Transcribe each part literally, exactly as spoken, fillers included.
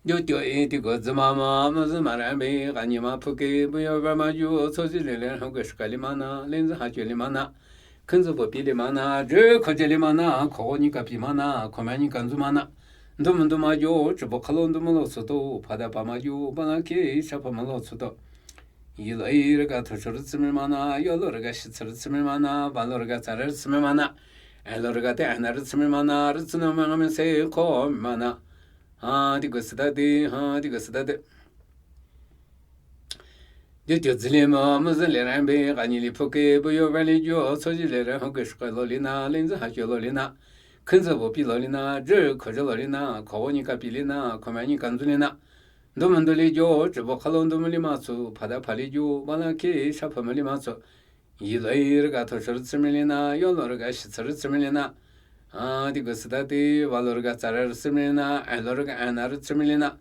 Yo tyo e ti ko zü ma ma, ma zü ma ra be, ka nyi ma phu ke, bu yo ba ma ju, cho ji le le, ho ke shka li ma na, len zü ha ju li ma na, khun zü bo pi li ma na, ju ko je li ma na, ko ni ka pi ma na, ko ma ni ka zu ma na. Ndu mu ndu ma ju, ju bo ka lo ndu mu lo su to, pa da pa ma ju, ba la ke, sha pa ma lo su to. Yi lo i re ga to shu re tsi me ma na, yo lo re ga shi tsi re tsi me ma na, ba lo re ga tsa re tsi me ma na, e lo re ga te a na re tsi me ma na, re tsi no ma nga me se ko ma na. A, ti ko sü ta ti, a, ti ko sü ta ti. Yo tyo zü li ma, ma zü le ra be, ka nyi li phu ke, bu yo ba li ju, cho ji le ra, ho ke shka lo li na, len zü ha ju lo li na, khun zü bo pi lo li na, ju ko je lo li na, ko ni ka pi li na, ko ma ni ka zu li na. Ndu mu ndu li ju, ju bo ka lo ndu mu li ma su, pa da pa li ju, ba la ke, sha pa ma li ma su. Yi lo i re ga to shu re tsi me li na, yo lo re ga shi tsi re tsi me li na. A, ti ko sü ta ti, ba lo re ga tsa re tsi me li na, e lo re ga a na re tsi me li na.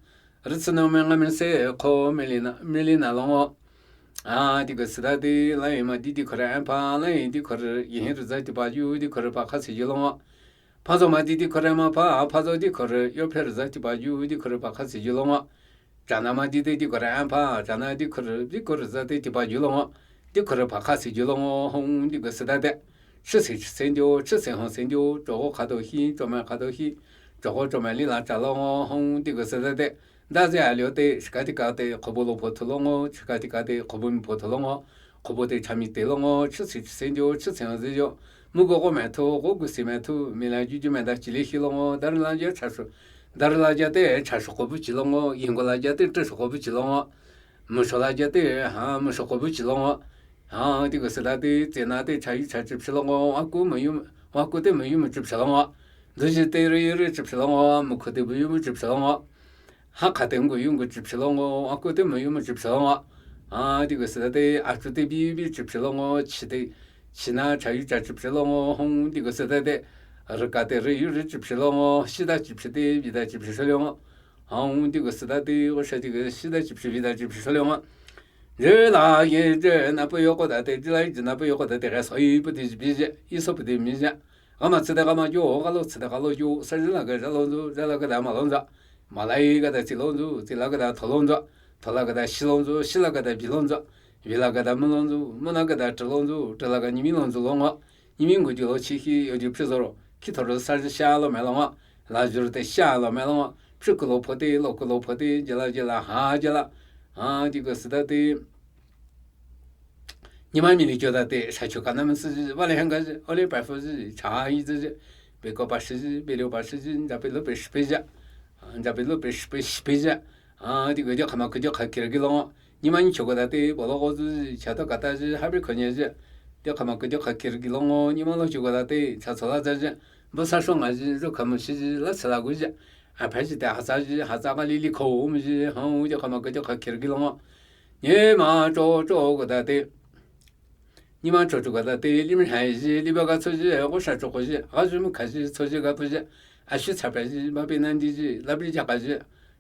Re tsi no me nga me se ko me li na, me li na lo ngo. A, ti ko sü ta ti, la i ma di ti ko re a pa, la i ti ko re yi hi re za ti pa ju, ti ko re pa ka si ju lo ngo. Pa zo ma di ti ko re ma pa, pa zo ti ko re yo phe re za ti pa ju, ti ko re pa ka si ju lo ngo. Cha na ma di te ti ko re a pa, cha na ti ko re, ti ko re za te ti pa ju lo ngo. Ti ko re pa ka si ju lo ngo, hong ti ko sü ta te. Chi si chi sen ju, chi sen hong sen ju, jo go ka do hi, jo ma ka do hi, jo go jo ma li la cha lo ngo, hong ti ko sü ta te. Da ze a lyo te, shika ti ka te, ko bo lo po to lo ngo, shika ti ka te, ko bo mi po to lo ngo. Ko bo te cha mi te lo ngo, chi si chi sen ju, chi sen hong sen ju. Mu go go ma to, go gu si ma to, mi la ju ju ma da chi li hi lo ngo, da re la ja cha shu. Da re la ja te cha shu ko bu chi lo ngo, yin go la ja te te shu ko bu chi lo ngo. Mu shu la ja te, ha, mu shu ko bu chi lo ngo. Ha, ti ko sü ta te, tse na te cha yu cha chi phi lo ngo, wa ku mu yu, wa ku te mu yu mu chi phi lo ngo. Du ji te re yu re chi phi lo ngo, mu ko te bu yu mu chi phi lo ngo. Ha ka te ngu yu ngu chi phi lo ngo, wa ku te mu yu mu chi phi lo ngo. A, ti ko sü ta te, a chu te bi bi chi phi lo ngo, chi te, chi na cha yu cha chi phi lo ngo, hong ti ko sü ta te, re ka te re yu re chi phi lo ngo, shi da chi phi te, bi da chi phi shu lo ngo. Hong ti ko sü ta te, go sha ti ko shi da chi phi, bi da chi phi shu lo ngo. Je la ye je na pu yo ko ta te, je la ye je na pu yo ko ta te, ga so yi pu te bi je, yi so pu te mi je. Ga ma tsi da ga ma yo, ga lo tsi da ga lo yo, sa je la ga ja lo zo, ja la ga da ma lo za. Ma la yi ga da tsi lo zo, tsi la ga da to lo zo. To la ga da shi lo zo, shi la ga da bi lo zo. Bi la ga da mu lo zo, mu la ga da chi lo zo, chi la ga ni mi lo zo lo ngo. Ni mi ngu ju lo chi hi, yo ju phi zo ro. Ki to ro sa je sha lo me lo ngo. La ju te sha lo me lo ngo. Phi ku lo po te, lo ku lo po te, je la je la, ha je la. Ha, ti ko sü ta te. Ni ma mi li jo ta te, sha chu ka na me si ji, wa le hang ga ji, o le pa fu ji, cha yi ji ji, be ko pa shi ji, be le pa shi ji, ja pe lo pe shi pe ja, ja pe lo pe shi pe shi pe ja. A, ti ko jo ka ma ko jo ka ki re ki lo ngo. Ni ma ni chu ko ta te, bo lo ko ji, cha to ka ta ji, ha be ko nye ji. Jo ka ma ko jo ka ki re ki lo ngo, ni ma lo chu ko ta te, cha so la ja ji, bo sa sho nga ji, jo ka ma shi ji, la sa la gu ji. A pa ji te ha sa ji, ha sa ka li li ko mu ji, ha, jo ka ma ko jo ka ki re ki lo ngo. Ni ma cho cho ko ta te. Ni ma cho cho ko ta te, li mi hai ji, li ba ga cho ji, go sha cho ko ji, ga ji mu ka ji, cho ji ga pu ji, a shi cha pa ji, ma pe nan di ji, la bi ja ka ji,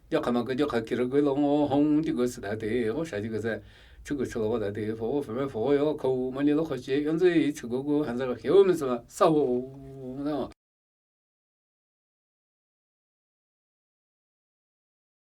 jo ka ma ko jo ka ki re ko lo ngo, hong ti ko sü ta te, go sha ti ko sü, chu ko cho lo ko ta te, fo fo me fo yo ko, ma li lo ko ji, yon zi chu ko ko, han za ko ke, o me sa, sa wo.